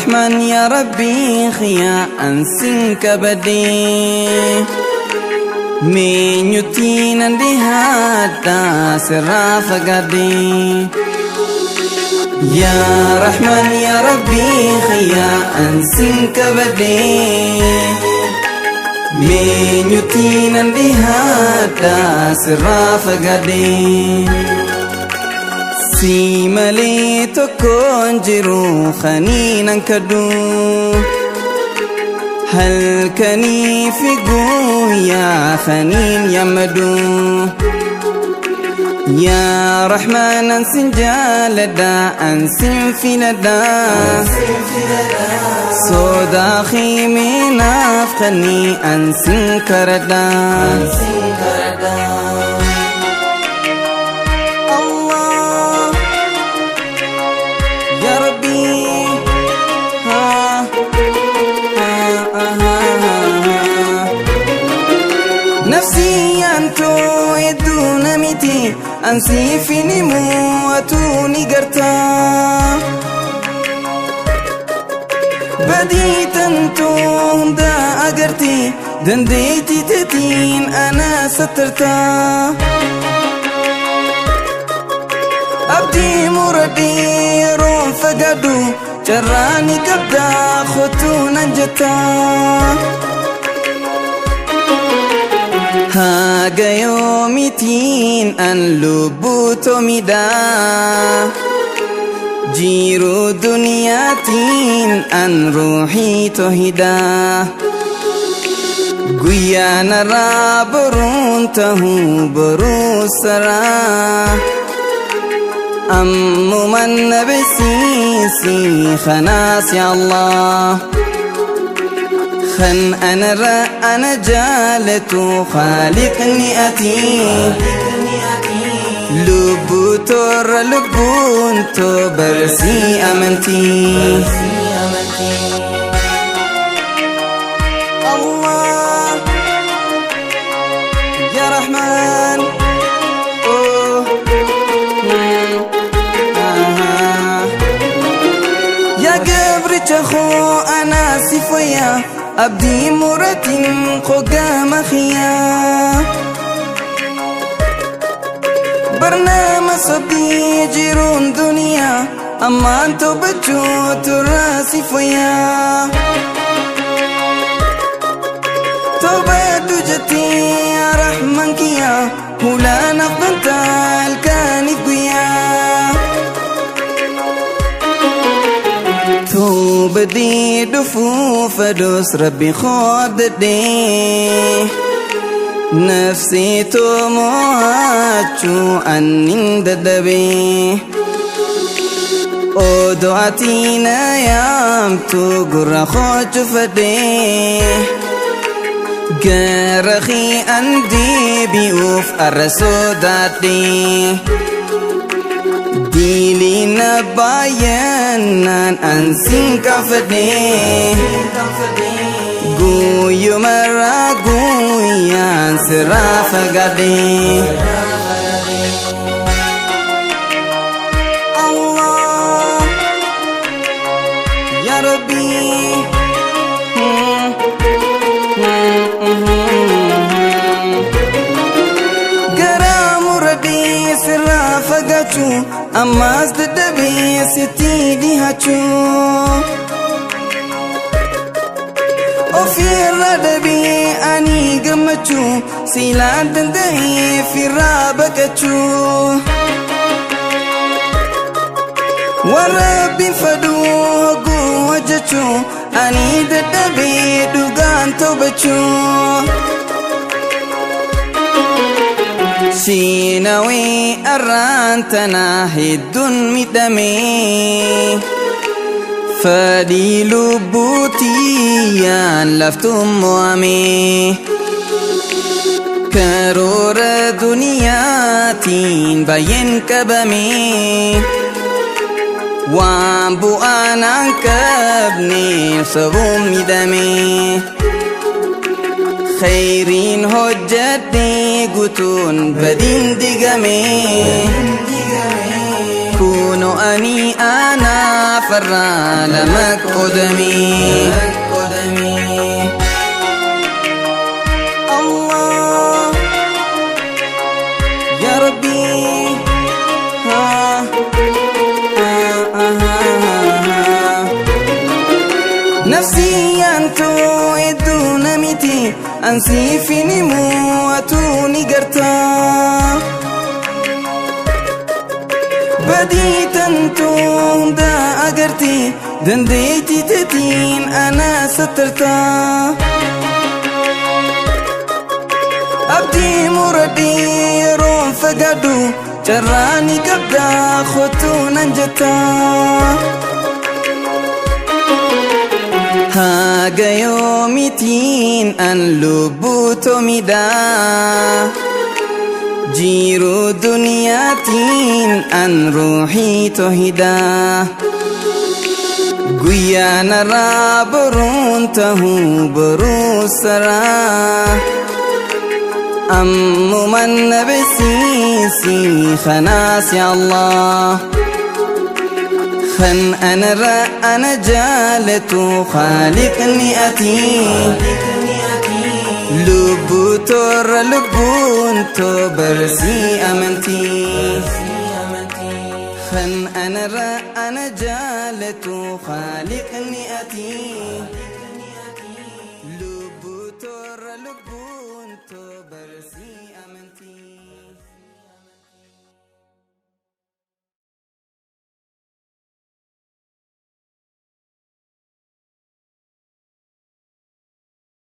رحمن يا ربي خيا أنسن كبدي من يتين لهذا سرا فقدي يا رحمن يا ربي خيا أنسن كبدي من يتين لهذا سرا فقدي Si malee tokkoon jiru kaniinan kadhu halkanii fi guyyaa kaniin yammadu yaa Rahmaan ansin jaaladha ansin filadha sodaa qiiminaaf kanii ansin karadha. Allah Ya Rabbi ha ha ha ha Nafsi anto hedduu miti ansiifin himu ni garta badii tantu hunda agarti dandeettii teetiin ana satarta abdii muradhii yeroon fagaadhu carraani qabdaa kootuu nan jetta haga yoomitiin an lubbuu tomidhaa jiru duniyaatiin an ruuxii tohidaa guyyaa narraa boruun tahuu boruu saraa ammuman na beeksisi khanaas ya Allah خن أنا را أنا جالتو خالقني أتي لبو تور لبون تو برسي أمنتي الله يا رحمن أوه آه. يا قبر تخو أنا سفيا أبدي مرتين قدام خيا برنامج صدي جيرون دنيا أما أنتو بتشو تراسي فيا توبة جتي يا رحمن كيا ولا نقبلت الكاني قويا توبدي دفوف دوس ربي خود دي نفسي تمواتشو أنين ددبي ودعتينا يامتو قرى خوش فدي قرخي أندي بيوف الرسوداتي ديلي نباينان أنسين كفدي قويو مرا قويان سراف قدي الله يا ربي Garaa muradhii sirraa fagaachuu ammas dadhabee sitti dhihaachuu ofirra dhabee ani gammachuu siilaan danda'ee firraa baqachuu waan rabbiin fadhuu hogguu hojjechuu ani dadhabee dhugaan toobachuu. Siinawii arraantana hedduun miidhamee fadhii lubbuutiyyaan laftuun mo'amee karoora duniyaatiin baay'een qabamee waan bu'aan aan qabneef sabuun miidhamee khayriin hojjedhee guutuun badiin digamee. Kuno ani anaaf irraa lama qoodamee. Allah Ya Rabbi ha ha ha ha. Nafsiyaan too hedduu namiti ansiifin himuu atuu ni gartaa. Badii tantuu hunda agarti dandeettii teetiin ana sattartaa. Abdii muradhii yeroon fagaadhu carraa ni qabdaa kottuu nan jettaa. Haga yoomitiin an lubbuu tomidhaa. Jiruu duniyaatiin an ruuxii tohidaa. Guyyaa narraa boruun tahuu boruu saraa. Ammuman na beeksisi khanaas ya Allah. Kan anarra ana jaalatu khaaliqni ati. Lubbuu torra lubbuun too barsii amantii. Kan anarra ana jaalatu khaaliqni ati.